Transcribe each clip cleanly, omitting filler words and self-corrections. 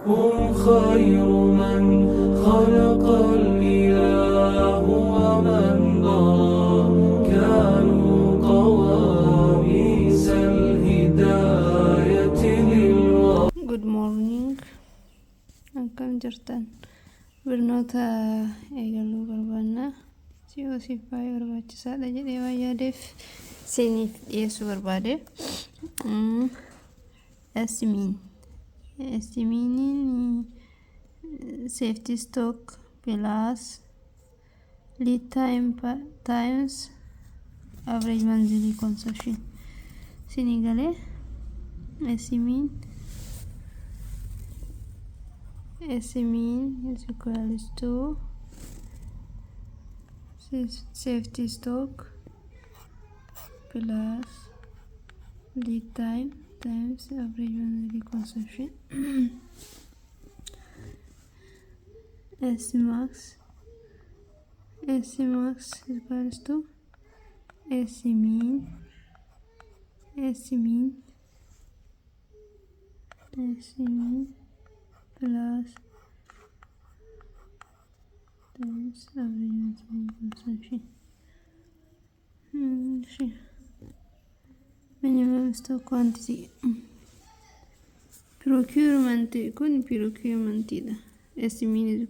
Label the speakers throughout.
Speaker 1: هم خير من خلق الإله ومن برى، كانوا قواميس الهداية للورى.
Speaker 2: Good morning. Akkam jirtan? Barnoota eegaluu barbaanna. COCf baay'ee barbaachisaadha jedhee waan yaadeef isiniif dhiyeessuu barbaade. S mean. S meaniin safety stock plus lead time times average monthly consumption. Isinii galee? S mean, S mean is equals to safety stock plus lead time times average monthly consumption. S max, S max is equals to S mean, S mean, S mean plus times average monthly consumption. እሺ፣ minimum stock quantity procurement kun procurement dha. S mean is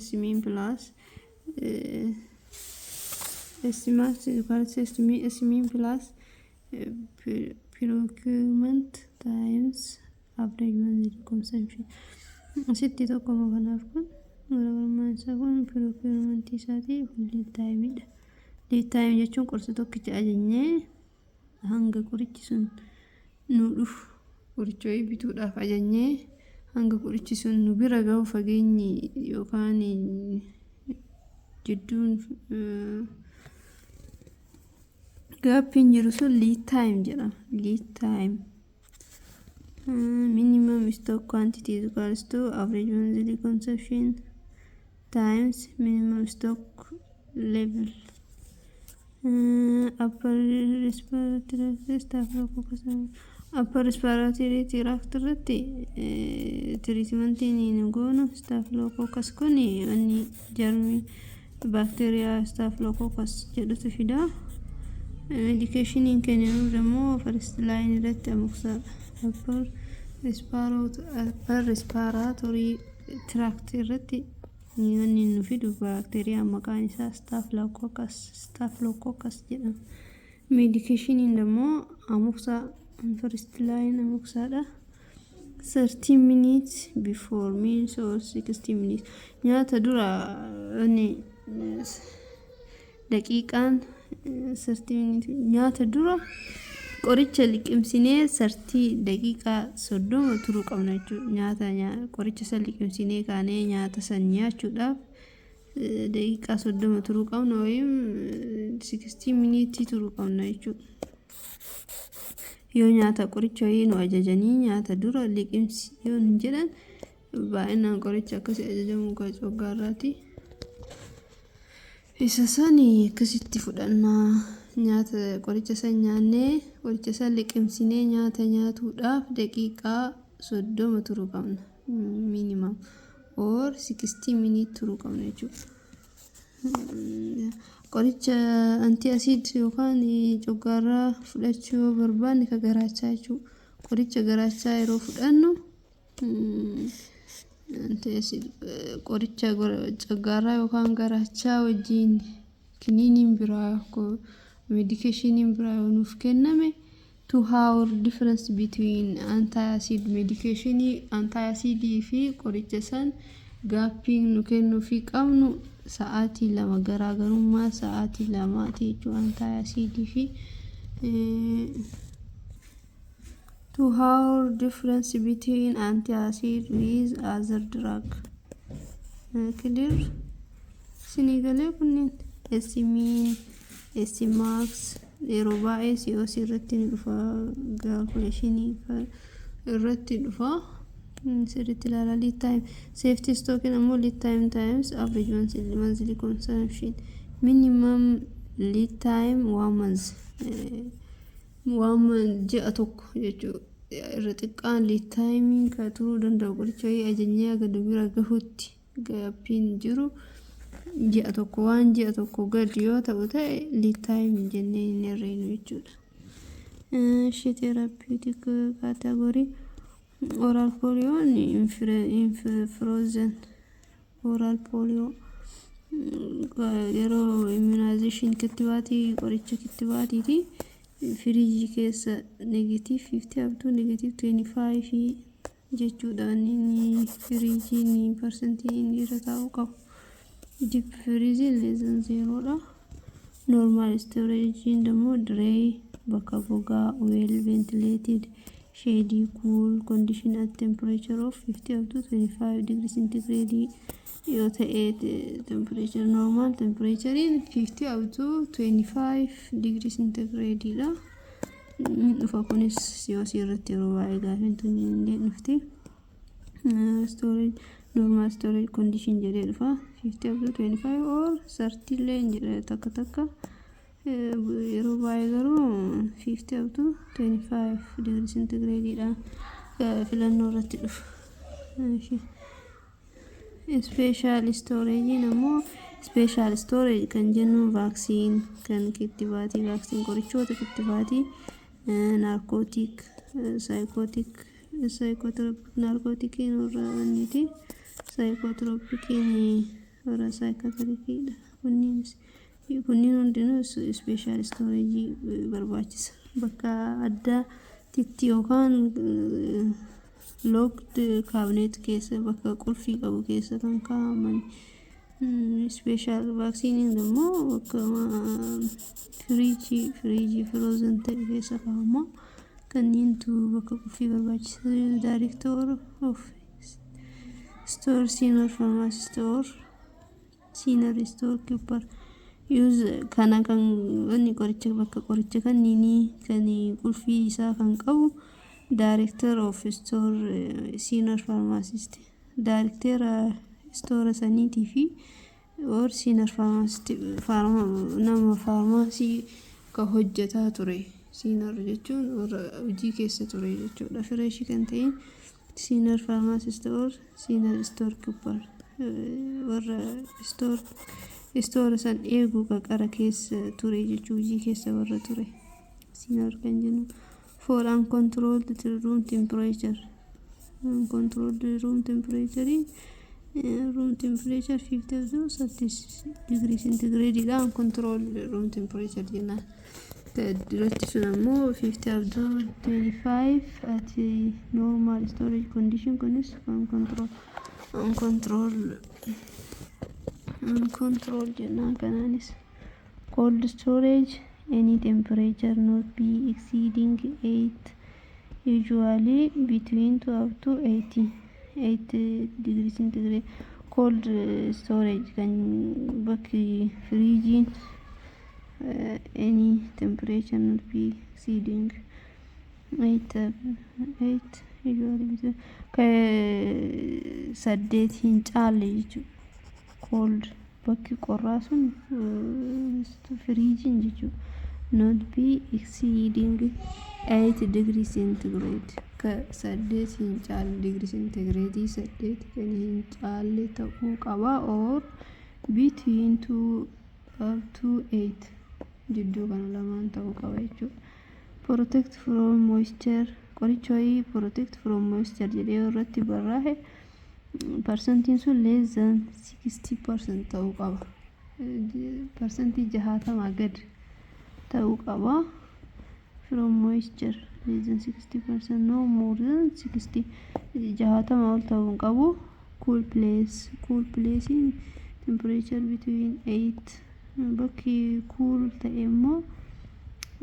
Speaker 2: S mean plus S max is equals to S mean, S mean plus procurement times average monthly consumption. Asitti tokkoma, kanaaf kun garaagarummaan isaa kun procurement isaati, kun lead time dha. Lead time jechuun qorsa tokkicha ajajnee hanga qorichi sun nu dhufu, qoricha wayii bituudhaaf ajajnee hanga qorichi sun nu bira gahu fageenyi yookaan jidduun gapiin jiru sun lead time jedhama. Lead time. Minimum stock quantity is equals to average monthly consumption times minimum stock level. Upper respiratory staphylococcus, upper respiratory tract irratti treatmentiin nu goonu staphylococcus kun inni jarmii baakteeriyaa staphylococcus jedhutu fida. Medicationiin kenninu immoo first line irratti amoxicillin. Upper respiratory tract irratti wanni nu fidu baakteeriyaa maqaan isaa staphylococcus jedhama. Medicationiin immoo amoxicillin, first line amoxicillinidha. 30 minutes before meals or 60 minutes nyaata dura, inni daqiiqaan 30 minutes nyaata dura qoricha liqimsinee 30 daqiiqaa 30 turuu qabna jechuudha. Nyaata qoricha san liqimsinee kaanee nyaata san nyaachuudhaaf daqiiqaa 30 turuu qabna wayim 60 minutes turuu qabna jechuudha. Yoo nyaata qoricha wayii nu ajajanii nyaata dura liqimsi yoo nu jedhan, baay'inaan qoricha akkasii ajajamu coggaarraati. Isa sani akkasitti fudhannaa, nyaata qoricha san nyaannee, qoricha san liqimsinee nyaata nyaatuudhaaf daqiiqaa 30 turuu qabna minimum or 60 minute turuu qabna jechuudha. Qoricha anti-acid yookaan coggaarraa fudhachuu yoo barbaanne, ka garaachaa jechuudha. Qoricha garaachaa yeroo fudhannu, anti-acid qoricha coggaarraa yookaan garaachaa wajjin kiniiniin biraa, medicationiin biraa yoo nuuf kenname, 2 hour difference between anti-acid medication, anti-acidii fi qoricha san gapiin nu kennuufii qabnu sa'aatii 2, garaagarummaa sa'aatii 2ti jechuudha anti-acidii fi. 2 hour difference between anti-acid with other drug. Clear isinii galee? Kunneen S mean, S max yeroo baay'ee COC irratti ni dhufa, calculationii irratti dhufa, sirriitti ilaala. Lead time, safety stocking ammoo lead time times average monthly consumption. Minimum lead time 1 month, 1 month, ji'a tokko jechuudha. Irra xiqqaan lead timeiin kan turuu danda'u, qoricha wayii ajajnee haga bira gahutti gapiin jiru ji'a 1, waan ji'a 1 gadi yoo ta'u ta'e lead time jennee hin herreenu jechuudha. Ishi therapeutic category, oral polioon frozen, oral polio yeroo immunization kittibaatii, qoricha kittibaatiiti, firiijii keessa -50 up to -25 jechuudha. Inni firiijiin percentii inni irra taa'uu qabu. Deep freezing less than zerodha. Normal storage ደግሞ dry, bakka gogaa, well ventilated, shady, cool condition at temperature of 50 up to 25 degree centigrade yoo ta'e, temperature, normal temperature 50 up to 25 degree centigrade dha. Dhufa kunis COC irratti yeroo baay'ee gaafiin tun illee dhufti. Storage, normal storage condition jedhee dhufa, 50 up to 25 or 30 illee hin jedhe takka takka. Yeroo baay'ee garuu 50 up to 25 degree centigrade dha filannoo irratti dhufa. Special storage ammoo, special storage kan jennu vaccine, kan kittibaatii, vaccine, qorichoota kittibaatii, narcotic, psychotic, psychotropic, narcoticiin warra wanniiti, psychotropiciin warra psychiatriciidha. Kunniin hundinuu special storage barbaachisa, bakka addaatitti yookaan locked cabinet keessa, bakka qulfii qabu keessa kan kaa'aman. Special vaccineiin immoo bakka firiijii frozen ta'e keessa kaa'ama. Kanneentu bakka qulfii barbaachisa. Director of store, senior pharmacist or senior store keeper use kana kan wanni qoricha, bakka qoricha kanniinii kan qulfii isaa kan qabu director of store, senior pharmacist, director store saniitii fi or senior pharmacist, nama faarmaasii ka hojjetaa ture. Senior jechuun warra hojii keessa ture jechuudha. Freshii kan ta'in senior pharmacist or senior store keeper, warra store san eeguu qaqara keessa ture jechuu, hojii keessa warra ture senior kan jennu. For uncontrolled room temperature, uncontrolled room temperature, room temperature 50 to 30 degree centigrade dha uncontrolled room temperature jennaan. Duratti sun ammoo 50 up to 25 at normal storage condition. Kunis uncontrol uncontrol uncontrol jennaan kanaanis. Cold storage, any temperature not be exceeding 8, usually between 2 up to 8 degree centigrade. Cold storage kan bakki firiijiin any temperature not be exceeding 8, 8 usually between, ka 8 hin caalle jechuudha. Cold, bakki qorraa sun firiijiin jechuudha, not be exceeding 8 degree centigrade, ka 8 hin caalle, degree centigrade 8 kan hin caalle ta'uu qaba, or between 2 up to 8 jidduu kana lamaan ta'uu qaba jechuudha. Protect from moisture, qoricha wayii protect from moisture jedhee irratti barraa'e percentiin sun less than 60% ta'uu qaba. 60% gad ta'uu qaba. From moisture less than 60%, no more than 60, 60 ol ta'uu hin qabu. Cool place, cool place temperature between 8, bakki cool ta'e immoo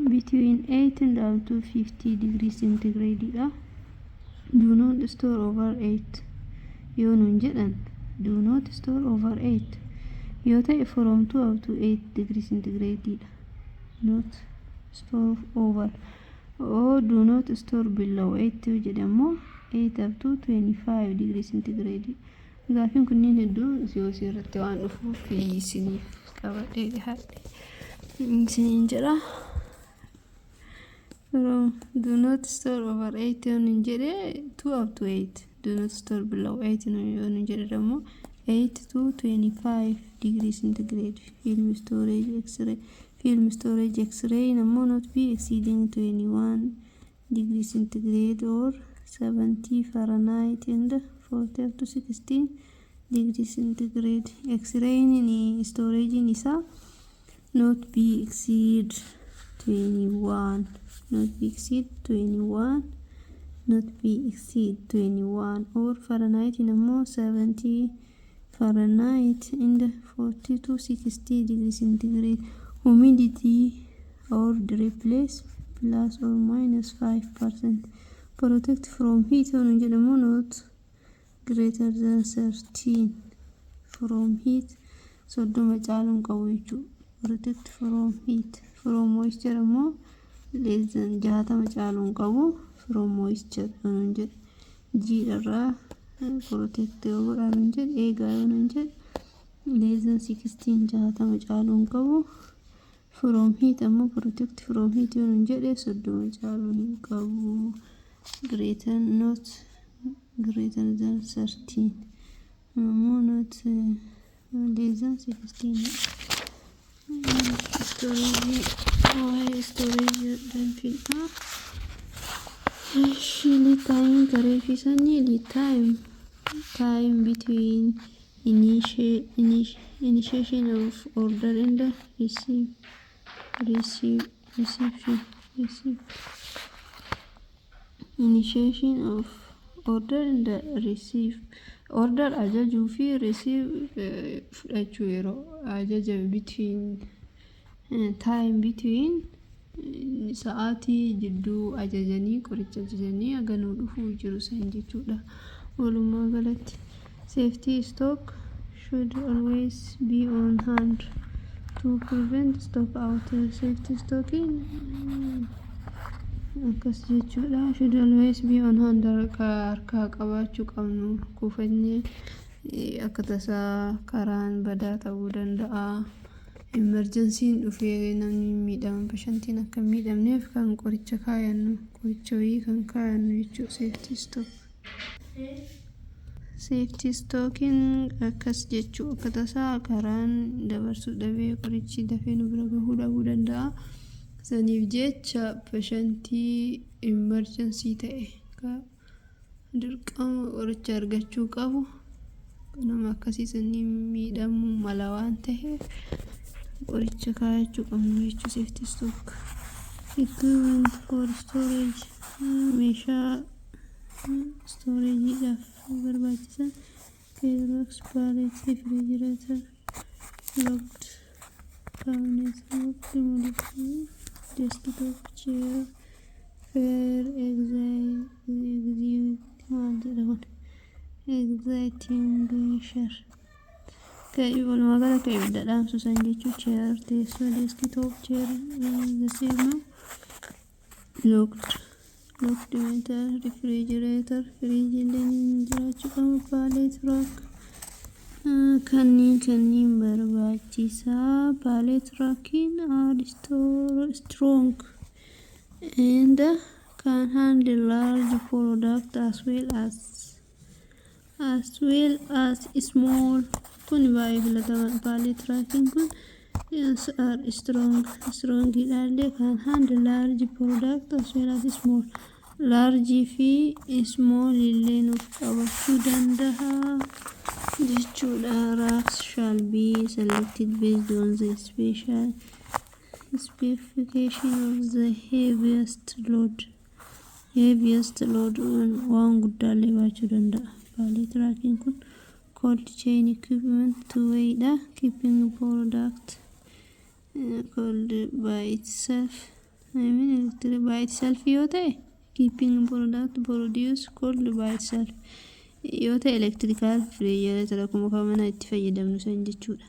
Speaker 2: between 8 and up to 50 degree centigrade dha. Do not store over 8 yoo nuun jedhan, do not store over 8 yoo ta'e, from 2 up to 8 degree centigrade dha not store over, or do not store below 8 yoo jedhe immoo 8 up to 25 degree centigrade. Gaafiin kunniin hedduun COC irratti waan dhufuuf isiniif qabadhee dhiyaadhe isiniin jedha. From do not store over 8 yoo nun jedhe, 2 up to 8. Do not store below 8 yoo nun jedhe ደግሞ 8 to 25 degree centigrade. Film storage x-ray, film storage x-ray ammoo not be exceeding 21 degree centigrade or 70 Fahrenheit and 40 up to 16 degree centigrade. X-ray ni storage isaa not be exceed 21, not be exceed 21, not be exceed 21 or Fahrenheit ammoo 70 Fahrenheit and 40 to 60 degree centigrade. Humidity or dry place plus or minus 5%. Protect from heat yoo jedhamu, not greater than 13. From heat 30 caaluun qabu jechuudha. Protect from heat. From moisture ammoo less than 60 caaluun qabu. From moisture yoo jedhe, jiidharraa protect yoo godhaan jedhe, eegaa yoo jedhe, less than 16, 60 caaluun qabu. From heat ammoo, protect from heat yoo jedhe, 30 caaluu hin qabu. Greater, not greater than 13 ammoo not less than 16. Storage, waa'ee storage danfidha. Lead time kareeffisanii, lead time, time between initiation of order and receive receive reception receive, initiation of order and receive order, ajajuu fi receive fudhachuu, yeroo ajaja between, time between, sa'aatii jidduu ajajanii, qoricha ajajanii haganuu dhufuu jiru san jechuudha. Walumaa galatti safety stock should always be on hand to prevent stock out. Safety stocking akkas jechuudha. Should always be on hand, harkaa qabaachuu qabnu, kuufannee akka tasaa karaan badaa ta'uu danda'a. Emergencyn dhufee namni miidhama, patientiin akka hin miidhamneef kan qoricha kaayannu, qoricha wayii kan kaayannu jechuudha safety stock. Safety stockiin akkas jechuu, akka tasaa karaan dabarsuu dhabee qorichi dafee nu bira gahuu dhabuu danda'a. Saniif jecha patientii emergency ta'e ka dirqama qoricha argachuu qabu, nama akkasii sanii miidhamuu mala waan ta'eef qoricha kaayachuu qabnu jechuu safety stock. Equipment for storage, meeshaa storageiidhaaf barbaachisan, case, pallet, refrigerator, locked cabinet, locked molecule, desktop, chair, fire exit, maal jedha kun, extinguisher, walumaa gala ka ibidda dhaamsu san jechuu, chair, teessoo, desktop, chair, the same, locked metal, refrigerator, fridge illee jiraachuu qaba, pallet rack, kanneen barbaachisaa. Pallet rackiin are strong and can handle large product as well as small. Kun baay'ee filatamaa pallet rackiin kun. Yes, are strong, strong ilaalle, can handle large product as well as small, large fi small illee nuuf qabachuu danda'a jechuudha. Racks shall be selected based on the special specification of the heaviest load. Heaviest load, waan guddaallee baachuu danda'a pallet rackiin kun. Cold chain equipment two way dha. Keeping product cold by itself, I mean electric by itself yoo ta'e, keeping product produce cold by itself yoo ta'e, electrical refrigerator akkuma kan mana itti fayyadamnu san jechuudha.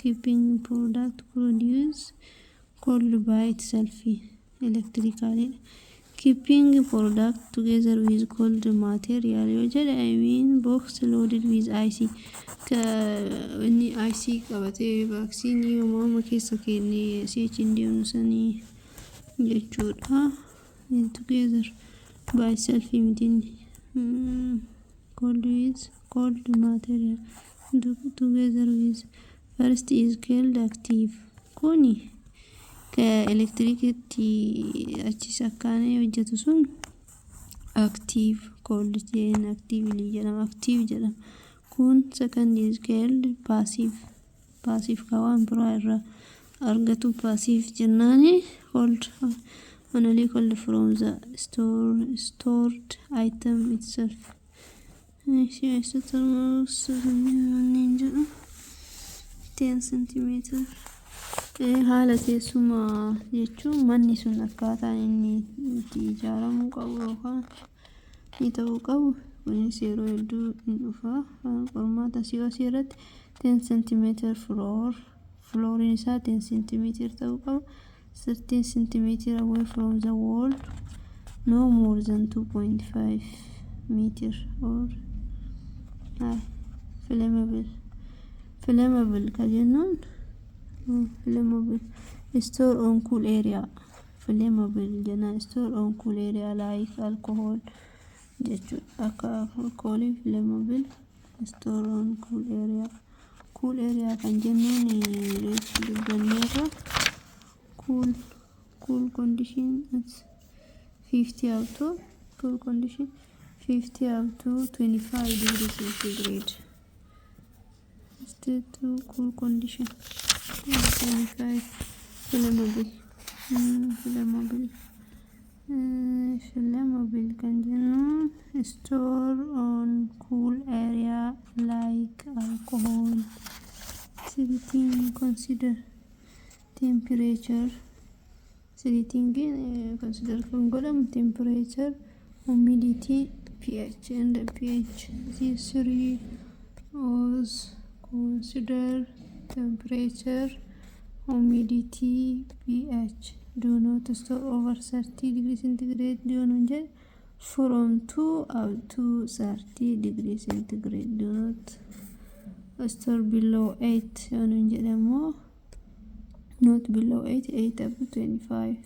Speaker 2: Keeping product produce cold by itself electrical. Keeping product together with cold material yoo jedhe, I mean box loaded with ice, ka inni ice qabatee, vaccine uumama keessa kennee si'achi hin deemnu sanii. jechuudha. Together by self mitiin cold with cold material together with. First is called active. Kuni ka elektirikitti achi sakkaanee hojjetu sun active cold chain actively jedhama, active jedhama. Kun second is called passive. Passive ka waan biraa irraa argatu passive jennaani. Cold only cold from the stored item itself. Isothermal jedhu 10 centimeter. Haala teessumaa jechuun manni sun akkaataan inni itti ijaaramuu qabu yookaan ni ta'uu qabu. Kunis yeroo hedduu ni dhufa qormaata COC irratti. 10 centimeter floor, flooriin isaa 10 centimeter ta'uu qaba. 13 centimeter away from the wall, no more than 2.5 meter or high. Flammable, flammable ka jennuun flammable store on cool area. Flammable jennaan store on cool area like alcohol jechuudha. Akka alkoolii flammable store on cool area. Cool area kan jennuun reefu dubbanneerra. Cool condition at 50 up to, cool condition 50 up to 25 degree centigrade. State to cool condition 25. Flammable, flammable, flammable kan jennuun store on cool area like alcohol. Setting consider temperature. Setting consider kan godhamu temperature, humidity, pH and pH. These three was consider: temperature, humidity, pH. Do not store over 30 degree centigrade yoo jedhe, from 2 up to 30 degree centigrade. Do not store below 8 yoo jedhe immoo, not below 8, 8 up to 25,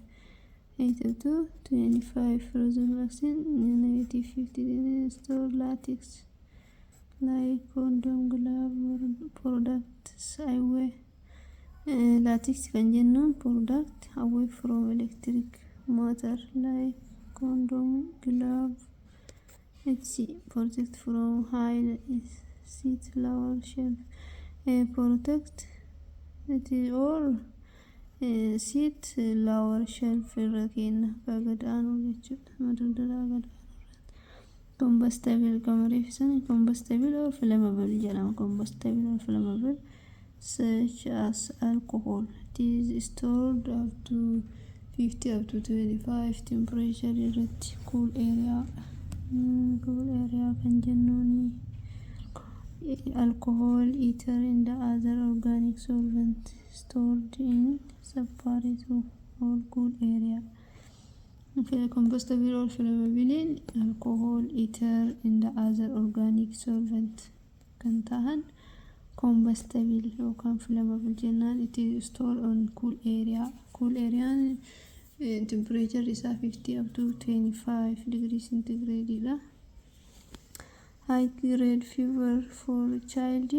Speaker 2: 8 up to 25. Frozen vaccine negative 50. Store latex like condom, glove products away. Latex kan jennuun product away from electric motor like condom, glove, etc. Protect from high seat lower shelf. Protect it or seat lower shelf irra kenna, akka gad aanu jechuudha, madaldaraa gad aanu. Combustible kan combustible or flammable jedhama. Combustible or flammable such as alcohol. It is stored up to 50 up to 25 temperature irratti, cool area. Cool area kan jennuuni alcohol, ether and other organic solvent stored in separate or cool area. Combustible or flammable, alcohol, ether and other organic solvent kan ta'an combustible yookaan flammable jennaan. It is stored on cool area. Cool area temperature isaa 50 up to 25 degree centigrade dha. High grade fever for child,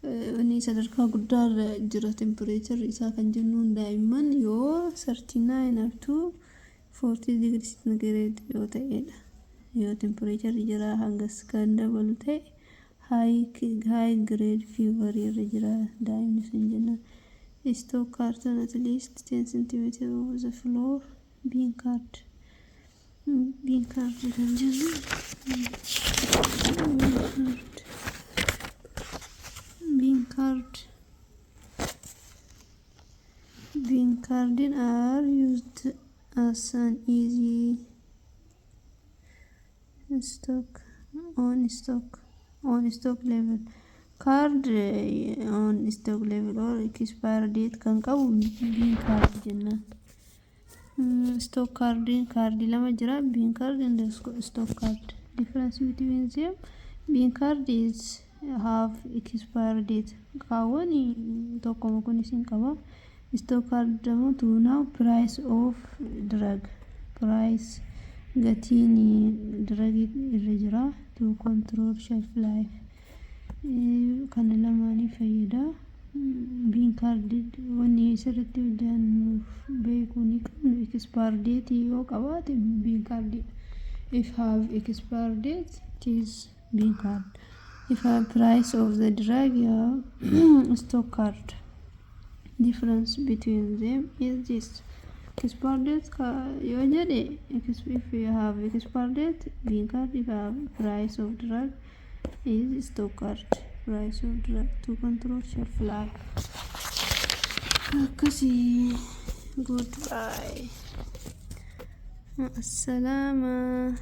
Speaker 2: inni sadarkaa guddaarra jira temperature isaa kan jennuun daa'imman yoo 39 up to 40 degree centigrade yoo ta'edha. Yoo temperature jira hangas kan dabalu ta'e, high grade fever irra jira daa'imni sun jennaan. Stock carton at least 10 cm over the floor. Bin card, bin card kan jennu, bin card, bin card, bin card are used as an easy stock on stock level card. On stock level or expire date kan qabu bin card jennaan. Stock card, kaardii lama jira, bin card and stock card. Difference between them: bin card is have expire date. Kaawwan tokkoma kunis hin qaba. Stock card ደግሞ to know price of drug, price gatiin drug irra jira, to control shelf life, kana lamaanii fayyada. Bin card wanni sirriitti hojjannuuf beekuu ni qabnu, expire date yoo qabaate bin card. If have expire date, it is bin card. If have price of the drug, yeah, stock card. Difference between them is this: expire date yoo jedhe, if you have expire date, bin card. If have price of drug is stock card. Price of drug to control shelf life. Akkasii. Goodbye, السلامة.